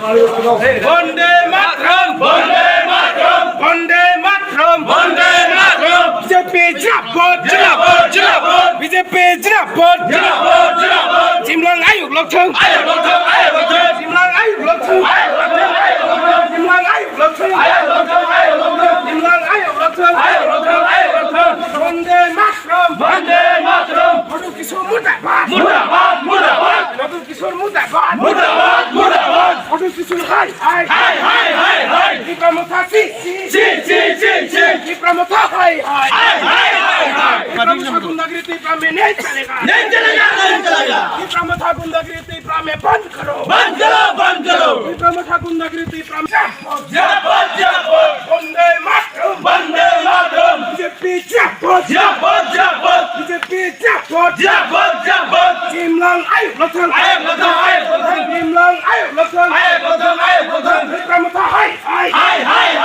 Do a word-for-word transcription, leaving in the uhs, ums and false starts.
Vande Mataram! Vande Mataram! Vande Mataram! Vande Mataram! B J P zindabad! Zindabad! Zindabad! B J P zindabad! Zindabad! Zindabad! Chimlang ayuk lokthung! Ayuk lokthung! Ayuk lokthung! Chimlang ayuk lokthung! Ayuk lokthung! Ayuk lokthung! Chimlang ayuk lokthung! Ayuk lokthung! Ayuk lokthung! Chimlang ayuk lokthung! Ayuk lokthung! Ayuk lokthung! Vande Mataram! Vande Mataram! Madhu Kishore murdabad! Murdabad! Murdabad! Madhu Kishore murdabad! Murdabad! Murdabad! Madhu Kishore hai hai! Hai hai hai hai! Tipra Motha chi chi! Chi chi chi chi! Tipra Motha hai hai! Hai hai hai hai! Tipra Motha gundagiri Tipra mein nahi chalega! Nahi chalega! Nahi chalega! Tipra Motha gundagiri Tipra mein bandh karo! Bandh karo! Bandh karo! Tipra Motha gundagiri Tipra mein zindabad! Zindabad! Vande Mataram! Vande Mataram! B J P zindabad! Zindabad! Zindabad! B J P zindabad! Zindabad! Zindabad! Chimlang ayuk lokthung! Ayuk lokthung! Ayuk lokthung! Chimlang ayuk lokthung! Ayuk lokthung! Ayuk lokthung! Tipra Motha hai hai! Hai